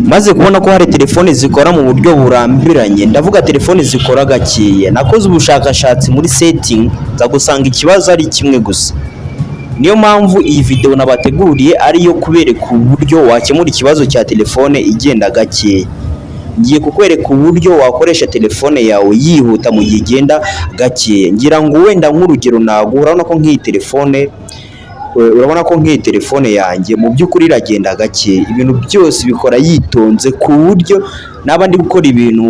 Maze kubona ko hari telefoni zikora mu buryo burambiranye, ndavuga telefoni zikora gakeya. Nakoze ubushakashatsi muri setting, nza gusanga ikibazo ari kimwe gusa. Niyo mpamvu iyi video nabateguriye ari iyo kubereka uburyo wakemura ikibazo cya telefone igenda gakeya. Ngiye kukwereka uburyo wakoresha telefone yawe yihuta mu gihe igenda gakeya. Ngira ngo wenda nk'urugero naguha, urabona ko nk'iyi telefone yanjye mu by'ukuri iragenda gake, ibintu byose bikora yitonze, ku buryo naba ndi gukora ibintu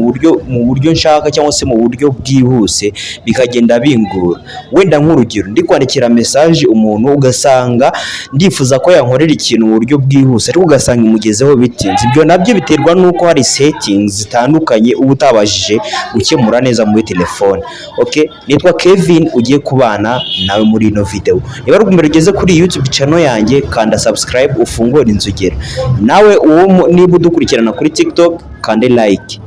mu buryo nshaka cyangwa se mu buryo bwihuse bikagenda bingora. Wenda nk'urugero, ndi kwandikira message umuntu, ugasanga ndifuza ko yankorera ikintu mu buryo bwihuse, ariko ugasanga imugezeho bitinze. Ibyo nabyo biterwa n'uko hari settings zitandukanye uba utabashije gukemura neza muri telefone. Okay, nitwa Kevin ugiye kubana nawe muri ino video. Niba ari ubwa mbere ugeze kuri YouTube channel yanjye, kanda subscribe, ufungure inzogera. Nawe uwo niba udukurikirana kuri TikTok, kande like.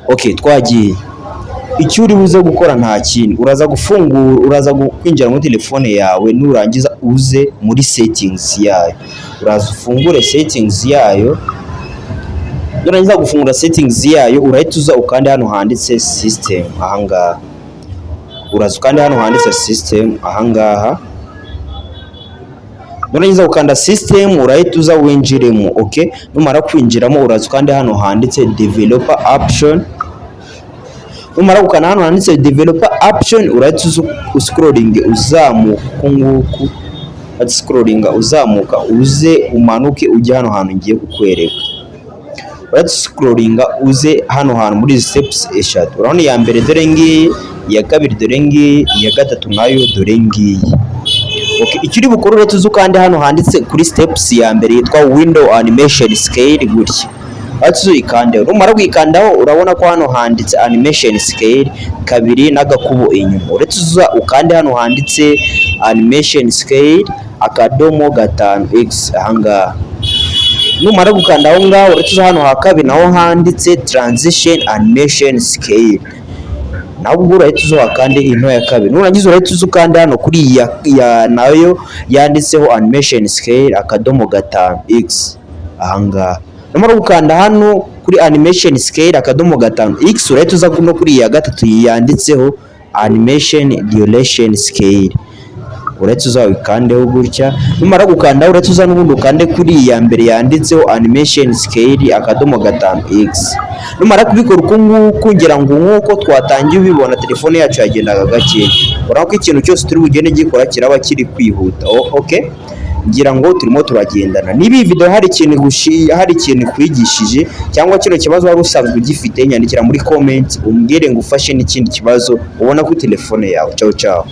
Okay, twagiye. Icyo uri buze gukora nta kindi, uraza gufungura, uraza kwinjira muri telefone yawe, nurangiza uze muri settings yayo. Uraza ufungure settings yayo. Nurangiza gufungura settings yayo, urahita uza ukande hano handitse system ahangaha. Uraza ukande hano handitse system ahangaha. Nurangiza gukanda system, urahita uza winjiremo. Okay, numara kwinjiramo, uraza ukande hano handitse developer option. Numara gukanda hano handitse developer option, urahita uza uscrolling uzamuka uku nguku, urahita scrollinga uzamuka, uze umanuke ujye hano hantu ngiye kukwereka. Urahita scrollinga uze hano hantu muri izi steps eshatu. Urabona iya mbere dore ngiyi, iya kabiri dore ngiyi, iya gatatu nayo dore ngiyi. Okay, icyo uri bukore, urahita uza ukande hano handitse kuri steps ya mbere yitwa window animation scale gutya. Urahita uza uyikandeho. Numara kuyikandaho, urabona ko hano handitse animation scale kabiri n'agakubo inyuma. Urahita uza ukande hano handitse animation scale akadomo 5 x ahangaha. Numara gukanda aho ngaho, urahita uza hano ha kabiri naho handitse transition animation scale, naho ubwo urahita uza wakande into ya kabiri. Nurangiza urahita uza ukande hano kuri iyi ya nayo yanditseho animation scale akadomo 5 x ahangaha. Numara gukanda hano kuri animation scale akadomo 5 x, urahita uza no kuri iyi ya gatatu yanditseho animation duration scale, urahita uza ukandeho gutya. Numara gukanda, urahita uza n'ubundi ukande kuri iyi ya mbere yanditseho animation scale akadomo 5 x. Numara kubikora uku nguku, ngira ngo nk'uko twatangiye ubibona, telefone yacu yagendaga gake. Urabona ko ikintu cyose turi bugende gikora kiraba kiri kwihuta. Oh, okay, ngira ngo turimo turagendana. Niba iyi video hari ikintu ikwigishije cyangwa kino kibazo wari usanzwe ugifite, nyandikira muri comment umbwire ngo ufashe n'ikindi kibazo ubona kuri telefone yawe. Ciao ciao.